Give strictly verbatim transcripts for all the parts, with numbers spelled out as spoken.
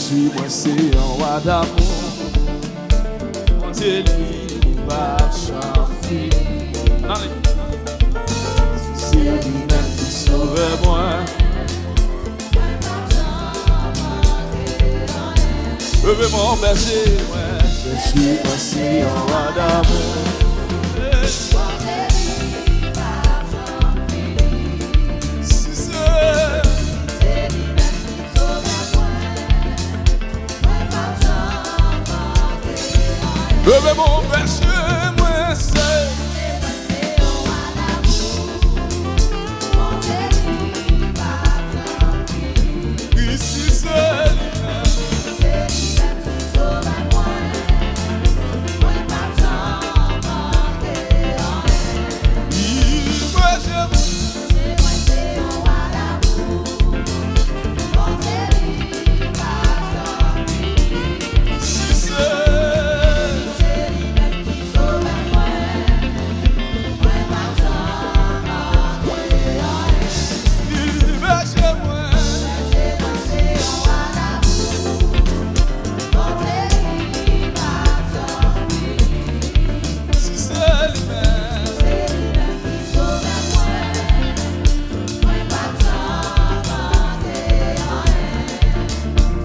Si mwen se yon wa damou, Bondye li p ap janm fini. Ale. Si se li menm ki sove mwen. Leve men w, bèje mwen. Jezi, mwen se yon wa damou. Si se Leve men w, bèje mwen, se. Wi, si se li menm. Wi, bèje mwen.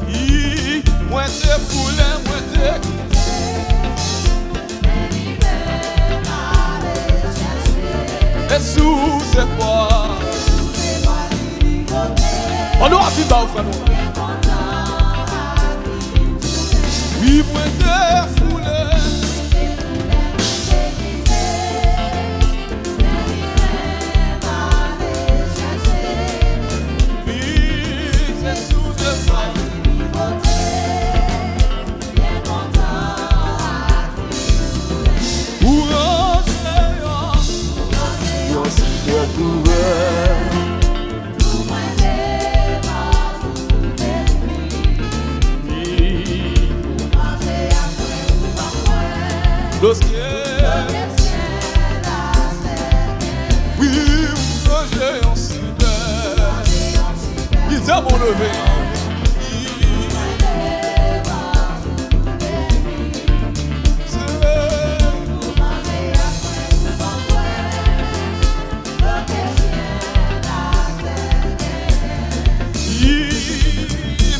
Wi, mwen te foule, mwen te kite. E sou zepòl. Ann nou ap vin ba w, frè nou. Wi, mwen te foule. Loske, wi, ou manje yon sipè. Ki te bon leve.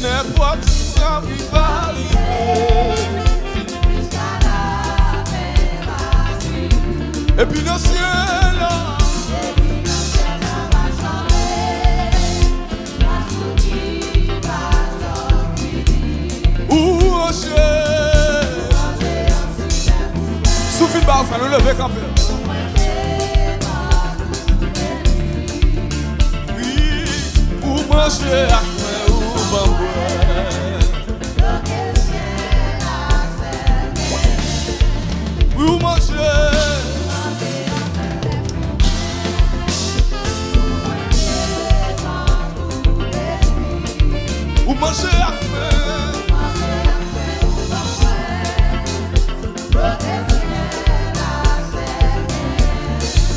Nenpòt sa ki va rive. Epi nan syèl la. Ou manje. Si w fin ba w fè, nou leve kanpe. Wi, ou manje ak mwen, ou ban bwè. Wi, ou manje. Ou manje ak mwen.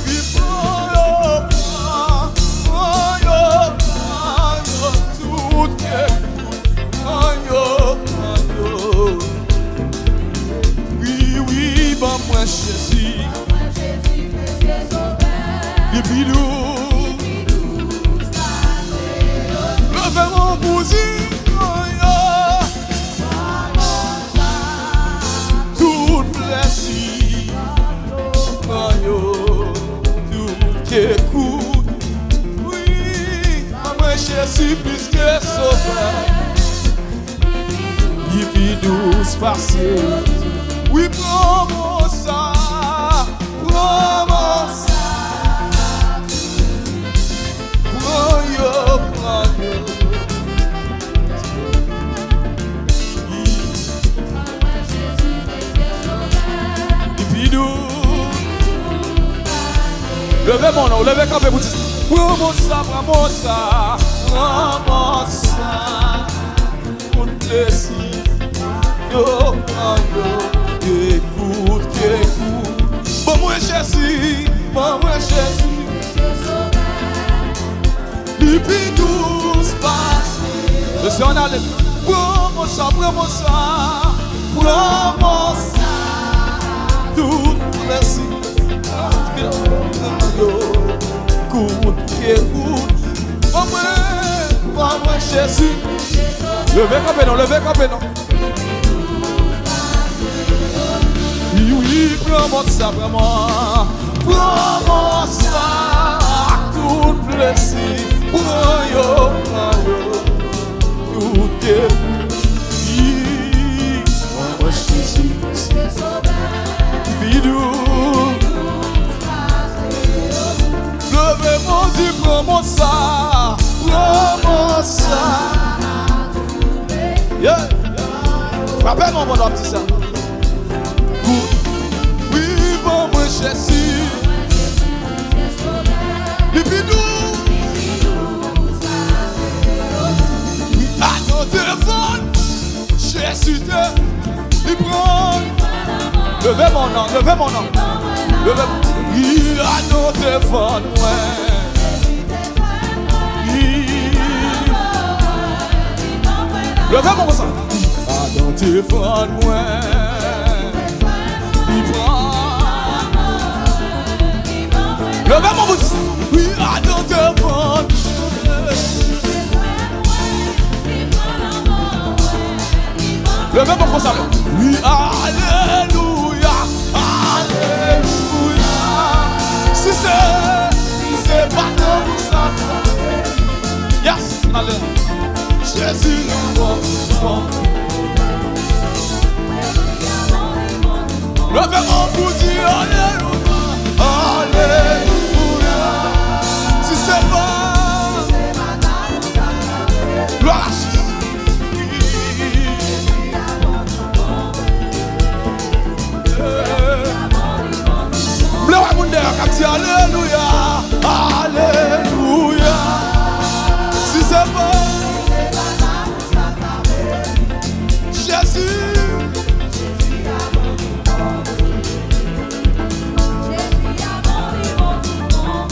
Wi, pran yo, pran yo, pran yo, tout ke pran yo, pran yo. Wi, wi, ban mwen Jezi. Li pi dous. Leve men w pou di, pran yo. Tout plezi, pran yo. Tout ke kout. Wi, ban mwen Jezi plis ke sovè. Li pi dous pase. Wi, pran mo sa, pran mo sa. Pran yo, pran yo. Li pi dous. Leve men w, leve kanpe pou di, pran mo sa, pran mo sa, pran mo sa. Tout plezi, yo pran yo, ke kout, ke kout. Ban mwen Jezi, ban mwen Jezi. Li pi dous pase. Mesye, ann ale. Pran Sa, pran mò sa, pran mò sa. Tout plezi yo, kout pye, kout. Ban mwen, ban mwen Jezi. Leve kanpe non, leve kanpe non. Wi, wi, pran mò sa, pran mò. Pran mò sa, tout plezi. Pran yo, pran yo. Tout ke wi, pran mò Jezi. Vidou. Leve mò, di pran mò sa. Pran mò sa. Yeah. Frape non pandan w ap di sa. Wi, wi, ban mwen Jezi. Li pi dous. Wi, adan devan Jezi te, li pran. Leve men w nan, leve men w nan. Leve. Wi, adan devan mwen. Wi. Leve men w konsa. Adan devan mwen. Li pran. Leve men w pou di, wi, adan devan. Leve men w konsa, wi, alelouya, alelouya. Si se, si se pa tankou sa. Yes, alelouya. Jezi, nou bon, bon. Leve men w pou di alelouya, alelouya. Si se pa glwa a Jezi. M vle wè moun dèyè w k ap di alelouya, alelouya. Si se pa Jezi.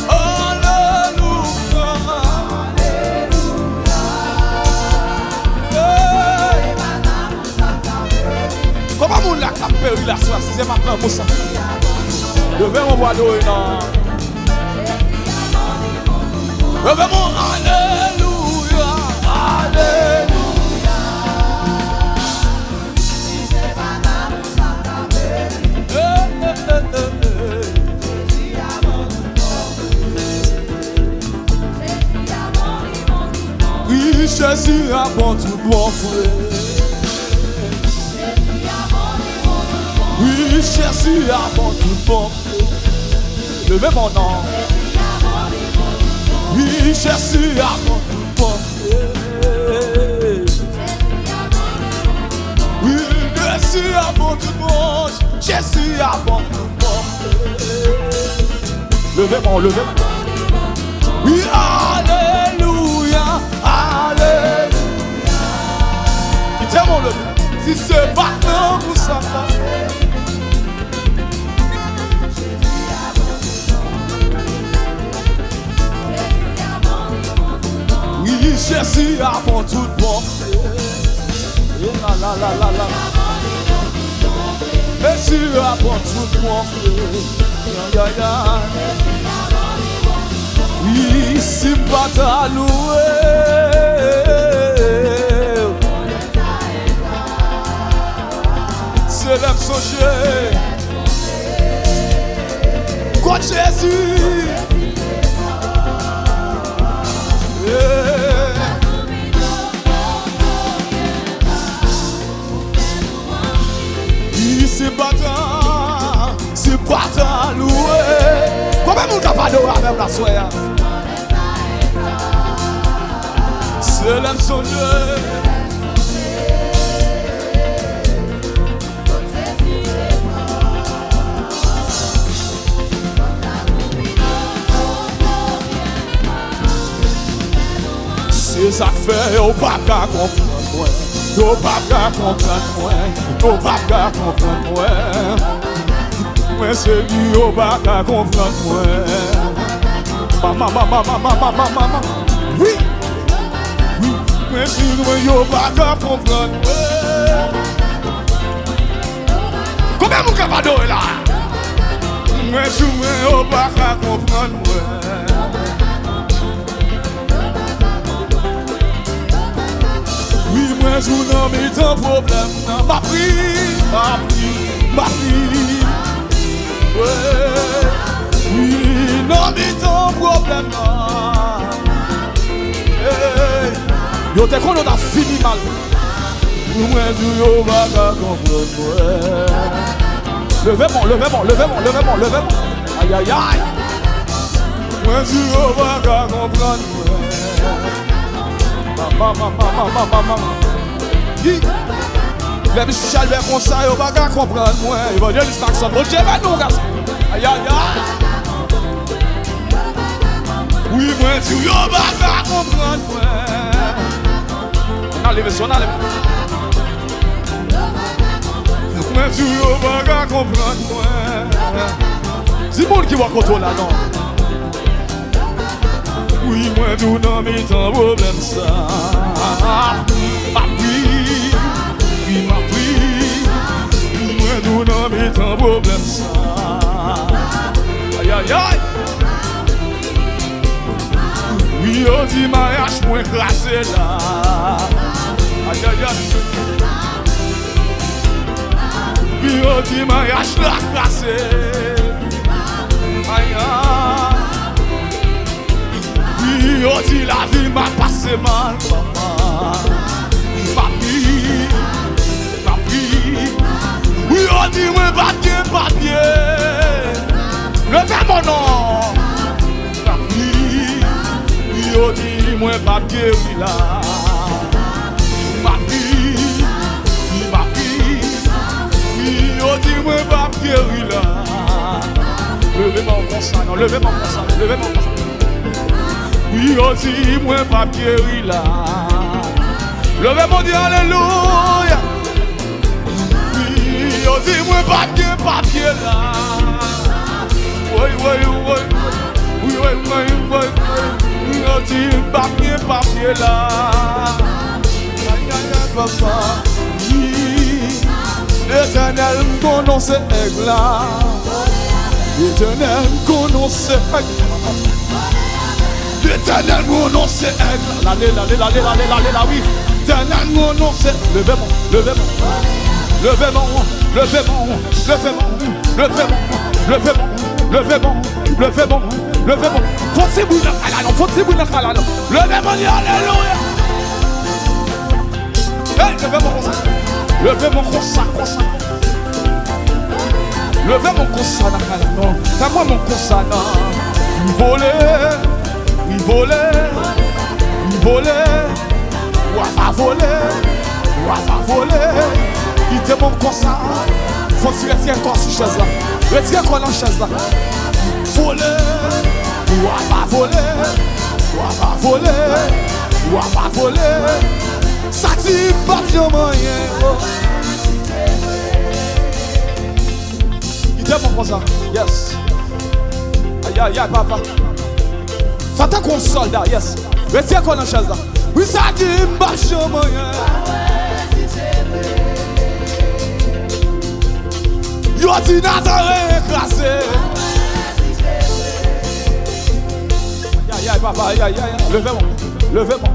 Alelouya. Hey. Kòman moun la k ap peri la swa si se pa pran pou sa? Leve yon vwa adore nan. Leve yon alelouya, alelouya. Wi, Jezi a bon tout bon, frè. Wi, Jezi a bon tout bon. Leve men w non. Wi, Jezi a bon tout bon. Wi, Jezi a bon tout bon. Jezi a bon tout bon. Leve men w, leve men w. Wi, alelouya, alelouya. Kite men w leve. Si se pa tankou sa. Wi, Jezi a bon tout bon. E la, la, la, la, la. Jezi a bon tout bon. Ay, ay, ay. Wi, si m pa ta louwe. Se lè m sonje. Kot Jezi? Yeah. Wi, se pa ta, se pa ta louwe. Konbyen moun k ap adore avè m la swè a? Se lè m sonje. Se sa k fè yo pa ka konprann mwen. Yo pa ka konprann mwen. Yo pa ka konprann mwen. Mwen se li yo pa ka konprann mwen. Mama, mama, mama, mama, mama. Wi. Wi. Mwen di mwen yo pa ka konprann mwen. Konbyen moun k ap adore la? Mwen di mwen yo pa ka konprann mwen. Wi, mwen di w nan mitan pwoblèm nan. M ap ri, m ap ri, m ap ri. Wi, wi, nan mitan pwoblèm nan. Hey. Yo te konnen yo t ap fini mal. Mwen di yo pa ka konprann mwen. Leve men w, leve men w, leve men w, leve men w, leve men w. Ayayay. Mwen di yo pa ka konprann mwen. Mama, mama, mama, mama. Yi. Lè misye al wè konsa, yo pa ka konprann mwen. Evanjelis Maxson, Bondye beni w, gason. Ayayay. Wi, mwen di w yo pa ka konprann mwen. Ann ale, mesye, ann ale. Mwen di w yo pa ka konprann mwen. Di moun ki bò kote w la non. Wi, mwen di w nan mitan pwoblèm sa. M ap ri, wi, m ap ri. Mwen di w nan mitan pwoblèm sa. Ayayay. Wi, yo di maryaj mwen kraze la. Ayayay. Wi, yo di maryaj la kraze. Ayayay. Wi, yo di lavi m ap pase mal, papa. M ap ri, m ap ri. Wi, yo di mwen pa t gen papye. Leve men w non. M ap ri. Wi, yo di mwen p ap geri la. M ap ri. M ap ri. Wi, yo di mwen p ap geri la. Leve men w konsa non, leve men w konsa, leve men w konsa. Wi, yo di mwen p ap geri la. Leve men w, di alelouya. Wi, yo di mwen p ap gen papye la. Woy, woy, woy. Wi, woy, woy, woy, woy. Wi, yo di m p ap gen papye la. Ay, ay, ay, papa. Wi. Letènèl, m konnen w se èg la. Letènèl, m konnen w se èg la. Letènèl, m konnen w se èg la. Lale, lale, lale, lale, lale la, wi. Letènèl, m konnen w se. Leve men w, leve men w. Leve men w, leve men w, leve men w, leve men w, leve men w, leve men w, leve men w, leve men w. Fò ti bri nan kay la non, fò ti bri nan kay la non. Leve men w, di alelouya. Hey, leve men w konsa. Leve men w konsa, konsa. Leve men w konsa nan kay la non. Fè mwen men w konsa nan. Li vole, li vole, li vole. Wa va vole, wa va vole. Kite men w konsa. Fò ti retire kò sou chèz la. Retire kò nan chèz la. Vole, wa va vole, wa va vole, wa va vole. Sa di m p ap janm anyen. Kite mwen konsa. Yes. Ayayay, papa. Sa tankou yon sòlda, yes. Retire kò nan chèz la. Wi, sa di m p ap janm anyen. Yo di Nazaryen kraze. Ayayay, papa, ayayay. Leve men w, leve men w,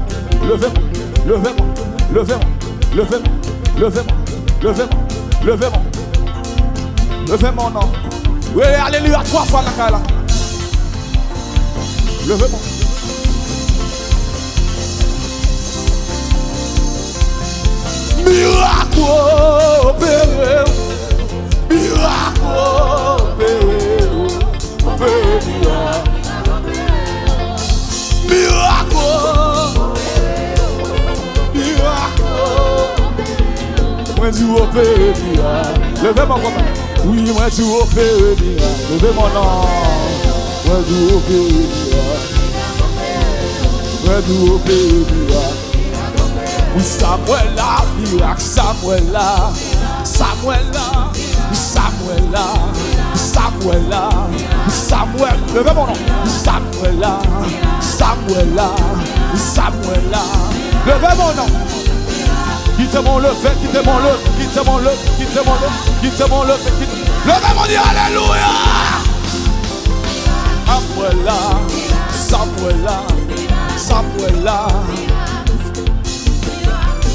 leve men w, leve men w, leve men w, leve men w, leve men w, leve men w, leve men w, leve men w, leve men w non. Wi, alelouya, twa fwa nan kay la. Leve men w. Mirak opere, mirak opere, opere mirak. Mirak, mirak. Mwen di w opere mirak. Leve men w konsa. Wi, mwen di w opere mirak. Leve men w non. Mwen di w opere mirak. Mwen di w opere mirak. Wi, sa m wè la, mirak sa m wè la. Sa m wè la, wi, sa m wè la. Wi, sa m wè la, wi, sa m wè. Leve men w non. Wi, sa m wè la, wi, sa m wè la. Wi, sa m wè la, Leve men w non. Kite men w leve, kite men w leve, kite men w leve, kite men w leve, kite men w leve, kite. Leve men w, di alelouya. Apre la, sa m wè la, sa m wè la.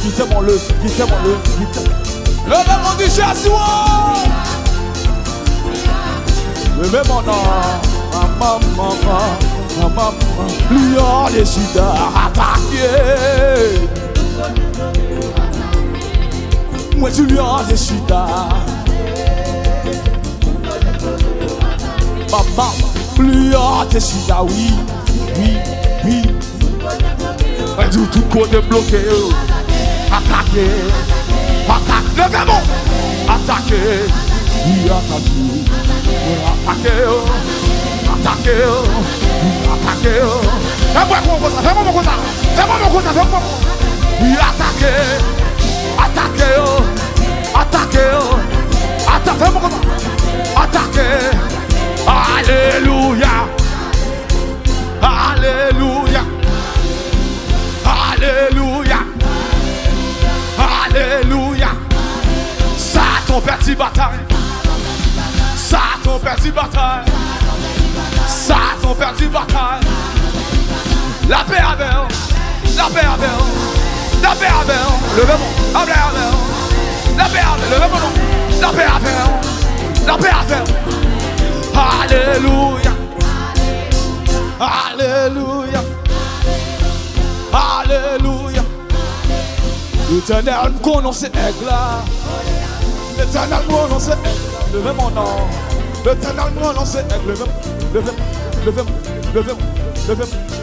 Kite men w leve, kite men w leve, kite. Leve men w, di Jezi, o. Leve men w non. Manman, manman, manman, manman. Lyon de Jida atake. Mwen di Lyon de Jida. Manman, Lyon de Jida, wi, wi, wi. Mwen di w tout kote bloke yo. Atake. Atake. Leve men w. Atake. Wi, atake. Atake yo. Atake yo. Atake yo. Fè mwen konsa. Fè mwen konsa. Fè mwen konsa. Fè mwen konsa. Wi, atake. Atake yo. Atake yo. Ata-, fè mwen konsa. Atake. Alelouya. Alelouya. Alelouya. Alelouya. Satan pèdi batay. Satan pèdi batay. Satan pèdi batay. Lapè avè w. Lapè avè w. Lapè avè w. Leve men w. Lapè avè w. Lapè avè w. Leve men w non. Lapè avè w. Lapè avè w. Alelouya. Alelouya. Alelouya. Letènèl, m konnen w se èg la. Letènèl, m konnen w se èg la. Leve men w non. Letènèl, m konnen w se èg. Leve m, leve m, leve m, leve m, leve m.